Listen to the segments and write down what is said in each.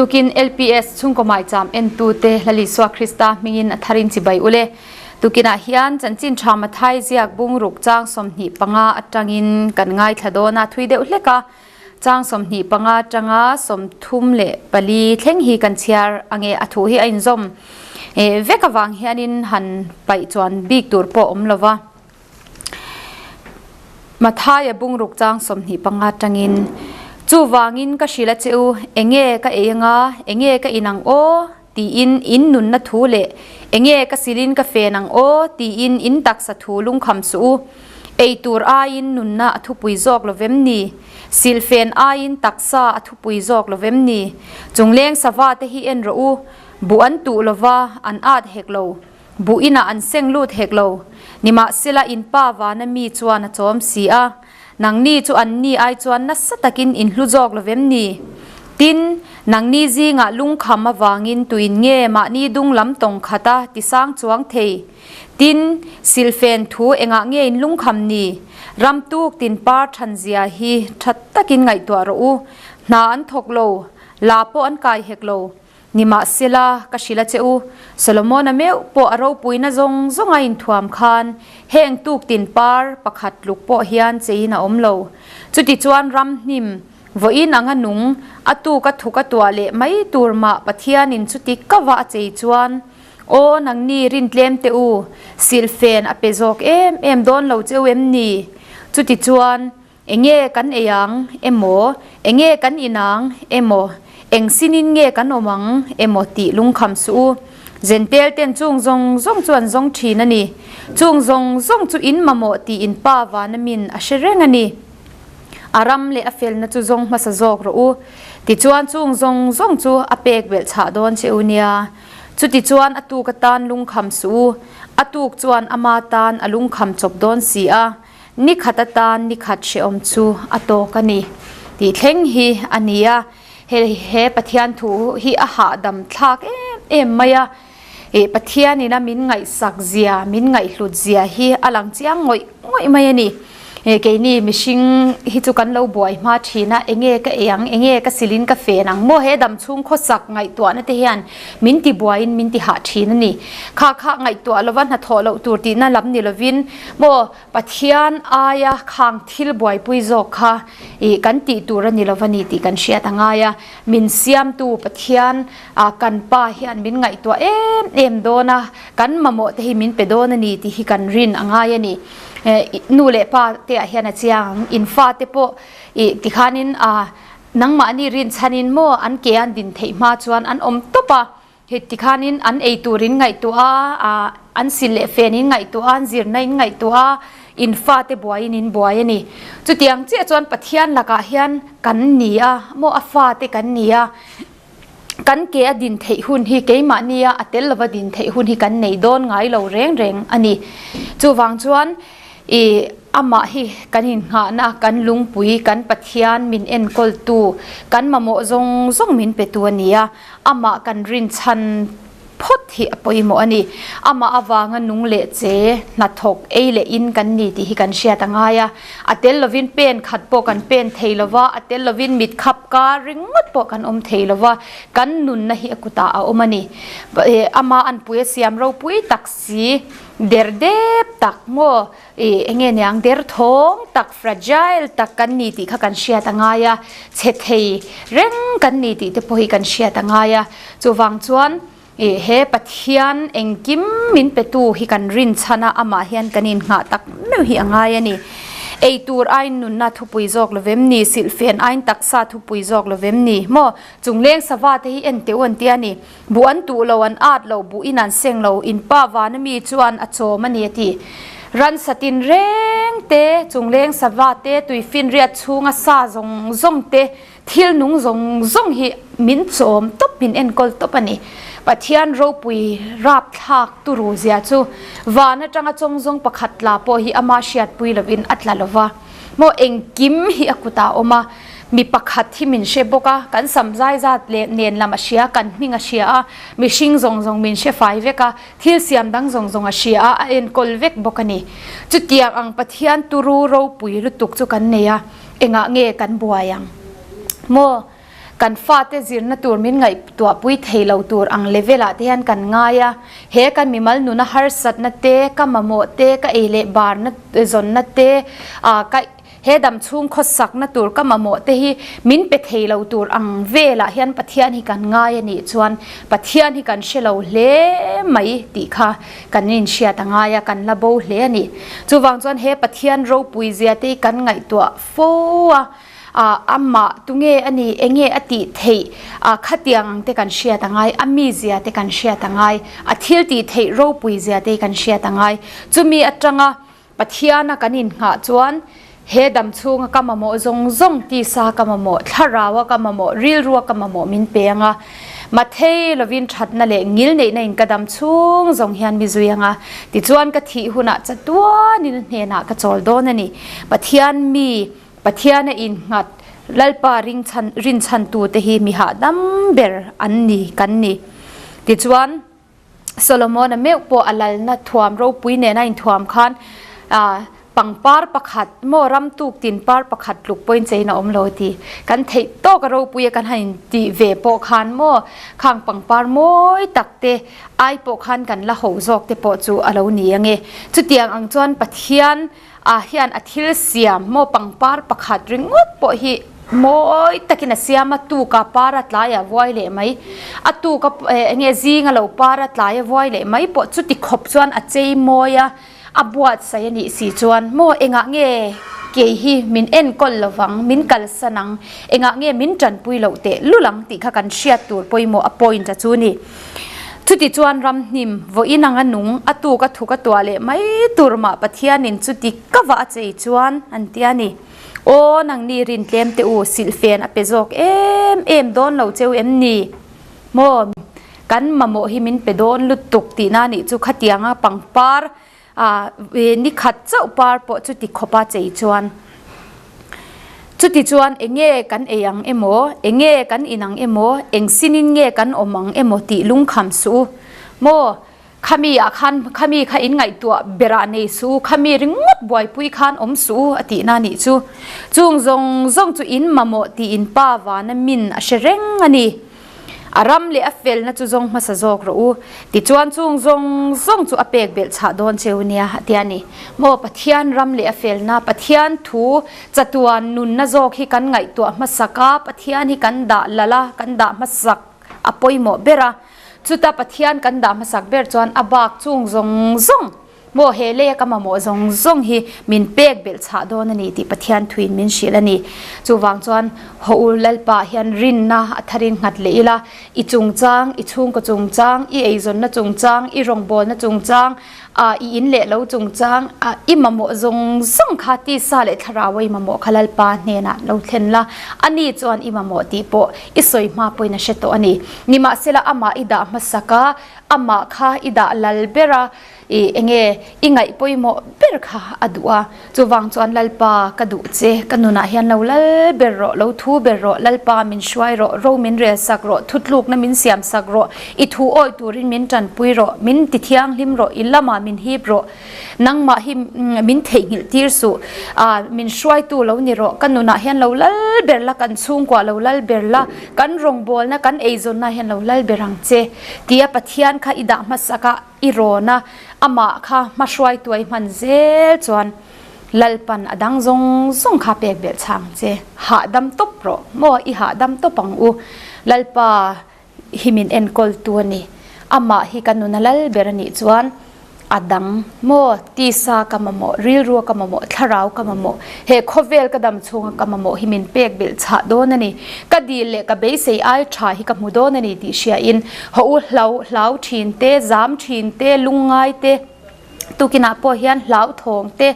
Tukin LPS chhungkaw maicham entute Lal Isua Krista hmingin a tharin chibai ule. Tukinah hian chanchin tha Mathai ziak bungruk chang 25 atangin kan ngaithla dawn a, thui deuh hlek a. Chang 25 atanga 34 thleng hi kan chhiar ange a thu hi a inzawm vek avang hianin han paih chuan bik tur pawh awm lova. Mathaia bungruk chang 25 atangin, Chuvangin ka hrilh a che u, enge ka ei anga, enge ka in ang aw? tiin in nunna thu leh enge ka silin ka fen ang aw? tiin in taksa thu lungkham suh u. Ei tur aiin nunna a thupui zawk lo vem ni? Silfen aiin taksa a thupui zawk lo vem ni? Chungleng sava te hi en rawh u, buh an tuh lova an at hek lo. Buh inah an seng lut hek lo. Nimahsela in pa vana mi chuan a chawm si a, nangni chu anni ai chuan nasa takin in hlu zawk lo vem ni? Tin, nangni zingah lungkham avangin tuin nge mahni dung lam tawng khata tisang chuang thei? Tin, silfen thu engah nge in lungkham ni? Ram tuk tin par than zia hi tha takin ngaihtuah rawh u. Hna an thawk lo, la pawh an kai hek lo. Nimahsela, ka hrilh a che u, Solomona meuh pawh a ropuina zawng zawng a inthuam khan heng tuk tin par pakhat tluk pawh hian cheiin a awm lo. Chutichuan ramhnim, vawiin anga nung, a tuk a thuk a tuah leh mai tur mah Pathianin chuti kava a chei chuan, Aw nangni rintlem teh u, silhfen a pe zawk em em dawn lo che u em ni? Chutichuan, Enge kan ei ang emaw, enge kan in ang emaw, eng sinin nge kan awm ang emaw tih lungkham suh u. Zentel ten chung zawng zawng chu an zawng thin a ni. Chung zawng zawng chu in mamawh tih in pa vana min a hre reng a ni. A ram leh a felna chu zawng hmasa zawk rawh u. Tichuan chung zawng zawng chu a pek belh chhah dawn che u nia. Chutichuan a tuk atan lungkham suh u. A tuk chuan ama tan a lungkham chawp dawn si a. Ni khat atan ni khat hrehawm chu a tawk a ni tih thleng hi a ni a, he he Pathian thu hi a hahdam thlak em em mai a, ih Pathianin a min ngaihsak zia, min ngaihhlut zia hi a lang chiang ngawih ngawih mai a ni. Ih keini mihring hi chu kan lo buai hma thin a, enge ka ei ang, enge ka silin ka fen ang maw he damchhung khawsak ngaihtuahna te hian min ti buaiin min ti hah thin a ni. Kha kha ngaihtuah lova hnathawh loh tur tihna lam ni lovin maw Pathian aia khang thil buaipui zawk kha ih kan tih tur a ni lova ni tih kan hriat a ngai a. Min siamtu Pathian ah kan Pa hian min ngaihtuah em em dawn a, kan mamawh te hi min pe dawn a ni tih hi kan rin a ngai a ni. Nu leh pa te ah hian a chiang ang, in fa te pawh ih tikhanin ah nangmahni rinchhanin maw an ke an din theih hma chuan an awm tawp a. Heti tikhanin an ei tur in ngaihtuah a, ah an sil leh fen in ngaihtuah a, an zirna in ngaihtuah a, in fate buaiin in buai a ni. Chutiang chiah chuan Pathian lakah hian kan ni a, maw a fate kan ni a, kan ke a din theih hun hi keimahnia a tel lova din theih hun hi kan nei dawn ngai lo reng reng a ni. Chuvang chuan I amah hi kan innghahna, kan lungpui, kan Pathian min enkawltu, kan mamawh zawng zawng min petu a ni a, amah kan rinchhan phawt hi a pawimawh a ni. Amah avanga nung leh che, hnathawk, ei leh in kan ni tih hi kan hriat a ngai a. A tel lovin pen khat pawh kan pen thei lo va, a tel lovin mit khap kar ringawt pawh kan awm thei lo va, kan nunna hi a kutah a awm a ni. Amah anpui a siam ropui tak si. Der dep tak maw ih enge niang der thawng tak fragile tak kan ni tih kha kan hriat a ngai a, chhe thei reng kan ni tih te pawh hi kan hriat a ngai a, chuvang chuan ih he Pathian engkim min petu hi kan rinchhan a amah hian kan innghah tak meuh hi a ngai a ni. Ei tur aiin nunna thupui zawk lovem ni, silhfen aiin taksa thupui zawk lovem ni maw chungleng sava te hi en teh u an tia ni. Buh an tuh lo, an at lo, buh in an seng lo, in pa vana mi chuan a chawm a ni a ti. Ransa tin reng te, chungleng sava te, tuifinriat chhunga sa zawng zawng te, thil nung zawng zawng hi min chawm tawp, min enkawl tawp a ni. Pathian ropui rapthlak turu zia chu van atanga chawng zawng pakhat tla pawh hi ama hriatpui lovin a tla lova. Maw engkim hi a kutah a awm a, mi pakhat hi min hre bawk a, kan sam zai zat leh nen lam a hria, kan hming a hria a, mihring zawng zawng min hre fai vek a, thil siam dang zawng zawng a hria a, a enkawl vek bawk a ni. Chutiang ang Pathian turu ropui lutuk chu kan nei a, engah nge kan buai ang? Maw. Kan fate zirna tur min ngaihtuahpui thei lo tur ang level ah te hian kan ngai a, he kan mimal nuna harsatna te, ka mamawh te, ka ei leh barna zawnna te, ah ka he dam chhung khawsakna tur ka mamawh te hi min pe thei lo tur ang velah hian Pathian hi kan ngai a nih chuan Pathian hi kan hre lo hle mai tih kha kan inhriat a ngai a, kan la bo hle a ni. Chuvang chuan he Pathian ropui zia te hi kan ngaihtuah fo a. Ah, amah tunge a ni, enge a tih theih? Ah, khatiang ang te kan hriat a ngai, a mizia te kan hriat a ngai, a thil tih theih ropui zia te kan hriat a ngai. Chumi atanga Pathiana kan innghah chuan he dam chhunga ka mamawh zawng zawng, tisa ka mamawh, thlaraua ka mamawh, rilrua ka mamawh min pe ang a. Mathei lovin thatna leh ngil neihna in ka dam chhung zawng hian mi zui ang a, tichuan ka thih hunah chatuanin a hnenah ka chawl dawn a ni. Pathian mi. Pathiana innghat Lalpa ringchhan rinchhantute hi mi hahdam ber an ni kan ni. Tichuan, Solomona meuh pawh a lalna thuam ropui nena inthuam khan pangpar pakhat maw ram tuk tin par pakhat tluk pawhin chein a awm lo ti. Kan theih tawk a ropui a kan han intih ve pawh khan maw khang pangpar mawi tak te ai pawh khan kan la ho zawk te pawh chu a lo ni ange. Chutiang ang chuan Pathian ah hian a thil siam maw pangpar pakhat ringawt pawh hi mawi takin a siam a tuka par a tlai a vuai leh mai a tuka eng nge zinga lo par a tlai a vuai leh mai pawh chuti khawp chuan a chei mawi a a buatsaih a nih si chuan maw engah nge kei hi min enkawl lovang min kalsan ang engah nge min tanpui loh teh lul ang tih kha kan hriat tur pawimawh a point a chu ni. Chuti chuan ramhnim vawiin anga nung a tuk a thuk a tuah leh mai tur mah Pathianin chuti ka vah a chei chuan an ti a ni. Aw nangni rin tlem teh u, silhfen a pe zawk em em dawn lo cheu em ni? Maw kan mamawh hi min pe dawn lutuk tihna nih chu khatianga pangpar A ni khat chauh par pawh chuti khawp a chei chuan chuti chuan enge kan ei ang emaw, enge kan in ang emaw, eng sinin nge kan awm ang emaw tih lungkham suh u. Maw, khami ah khan khami kha in ngaihtuah berah nei suh u, khami ringawt buaipui khan awm suh u a tihna nih chu. Chung zawng zawng chu in mamawh tih in pa vana min a hre reng a ni. A ram leh a felna chu zawng hmasa zawk rawh u. Tichuan chung zawng zawng chu a pek belh chhah dawn cheu nia a ti a ni. Maw Pathian ram leh a felna, Pathian thu chatuan nunna zawk hi kan ngaihtuah hmasak a, Pathian hi kan dah lal a, kan dah hmasak a pawimawh ber a. Chuta Pathian kan dah hmasak ber chuan a bak chung zawng zawng Maw he leia ka mamawh zawng zawng hi min pek belh chhah dawn a ni tih Pathian thuin min hrilh a ni. Chuvang chuan haw u Lalpa hian rinna a tharin nghat leh ila, i chungchang, i chhungkaw chungchang, i eizawnna chungchang, i rawngbawlna chungchang, ah i in leh lo chungchang, ah i mamawh zawng zawng kha tisa leh thlarau a i mamawh kha Lalpa hnenah lo thlen la, ani chuan i mamawh tih pawh i sawi hma pawhin a hre tawh a ni. Nimahsela amah i dah hmasak a, amah kha i dah lal ber a, I enge i ngaih pawimawh ber kha a duh a, chuvang chuan Lalpa ka duh che, ka nunah hian lo lal ber rawh, lo thu ber rawh, Lalpa min hruai rawh, ro min rel sak rawh, thutlukna min siam sak rawh, i thu awi turin min tanpui rawh, min ti thianghlim rawh, i lamah min hip rawh, nangmah hi min theihnghilh tir suh, ah min hruaitu lo ni rawh, ka nunah hian lo lal ber la, kan chhungkuah lo lal ber la, kan rawngbawlna, kan eizawnna hian lo lal ber ang che, tia Pathian kha i dah hmasak a. I rawn a, amah kha hmahruaituai hman zel chuan Lalpan a dang zawng zawng kha pek belh chhang che. Hahdam tawp rawh maw, i hahdam tawp ang u. Lalpa hi min enkawltu a ni. Amah hi ka nuna lal ber a nih chuan a dang maw, tisa ka mamawh, rilrua ka mamawh, thlarau ka mamawh, he khawvel ka dam chhunga ka mamawh hi min pek belh chhah dawn a ni. Ka dil leh ka beisei ai tha hi ka hmu dawn a ni tih hriain haw u hlau hlau thin te, zam thin te, lungngai te, tukinah pawh hian hlauthawng te,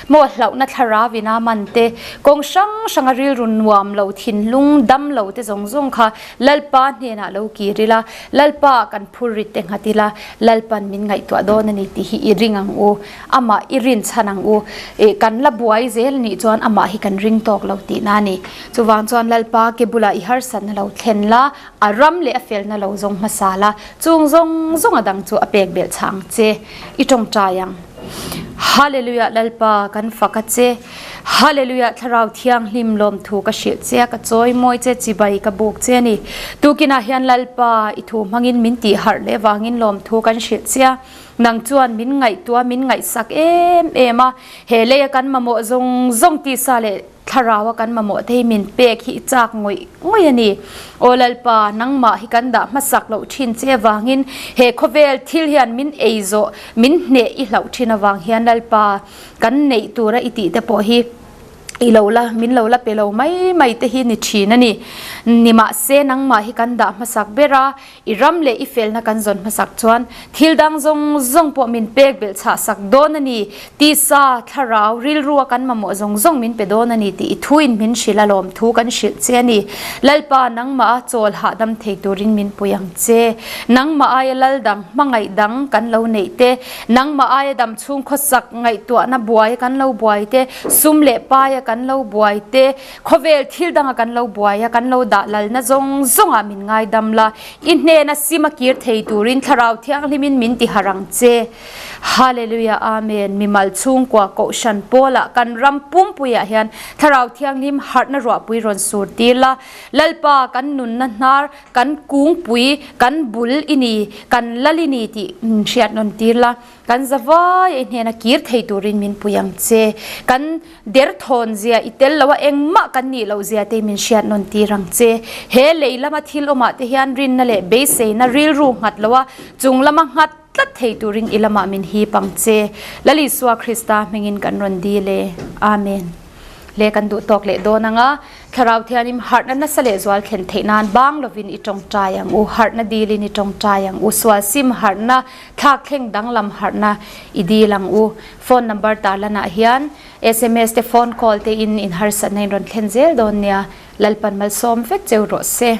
maw hlauhna thlarau ina man te, kawng hrang hranga rilru nuam lo thinlung dam lo te zawng zawng kha Lalpa hnenah lo kir ila, Lalpa kan phur rit te nghat ila, Lalpan min ngaihtuah dawn a ni tih hi i ring ang u. Amah i rin chhan ang u. Ih kan la buai zel nih chuan amah hi kan ring tawk lo tihna a ni. Chuvang chuan Lalpa ke bulah i harsatna lo thlen la, a ram leh a felna lo zawng hmasa la, chung zawng zawng a dang chu a pek belh chhang che. I tawngtai ang. Hallelujah Lalpa kan fak a che. Hallelujah Thlarau Thianghlim lawmthu ka hrilh che a, ka chawi mawi che, chibai ka buk che a ni. Tukinah hian Lalpa i thu hmangin min tih harh leh vangin lawmthu kan hrilh che a, nang chuan min ngaihtuah min ngaihsak em em a, he leia kan mamawh zawng zawng tisa leh Thlarau a kan mamawh te hi min pek hi i chak ngawih ngawih a ni. Aw Lalpa, nangmah hi kan dah hmasak loh thin che avangin he khawvel thil hian min ei zawh, min hneh i hlauh thin avang hian Lalpa, kan neih tura i tih te pawh hi i lo la, min lo la pe lo mai mai te hi ni thin a ni. Nimahse, nangmah hi kan dah hmasak ber a, I ram leh i felna kan zawn hmasak chuan thil dang zawng zawng pawh min pek belh chhah sak dawn a ni. Tisa, thlarau, rilrua kan mamawh zawng zawng min pe dawn a ni tih i thuin min hrilh a lawm thu kan hrilh che a ni. Lalpa, nangmah a chawl hahdam thei turin min pui ang che. Nangmah aia lal dang, hmangaih dang kan lo neih te, nangmah aia dam chhung khawsak ngaihtuahna buai kan lo buai te, sum leh paia kan lo buai te, Khawvel thil danga kan lo buai a, kan lo dah lalna zawng zawngah min ngaidam la, i hnena sim a kir thei turin Thlarau Thianghlimin min ti harh ang che. Hallelujah Amen Mimal chhungkua Kohhran pawlah kan ram pumpuiah hian Thlarau Thianghlim harhna ruahpui rawn sur tir la, Lalpa kan nunna hnar, kan kungpui, kan bul i ni, kan lal i ni tih min hriat nawn tir la. Kan zavai i hnena kir thei turin min pui ang che. Kan derthawn zia i tel lo a, engmah kan nih loh zia te min hriat nawn tir ang che. He lei lama thil awmah te hian rinna leh beiseina rilru nghat lo a, chung lama nghat tlat thei turin i lamah min hip ang che. Lal Isua Krista hmingin kan rawn dil e. Amen. Le kan duh tawk leh dawn ang a. Thlarau Thianim harhna nasa leh zual thlen theih nan bang lovin i tawngtai ang u, harhna dilin i tawngtai ang u, sual sim harhna, thlak thleng danglam harhna i dil ang u. Phone number tarlanah hian sms te phone call te in inharsatna in rawn thlen zel dawn nia. Lalpan malsawm vek cheu rawh se.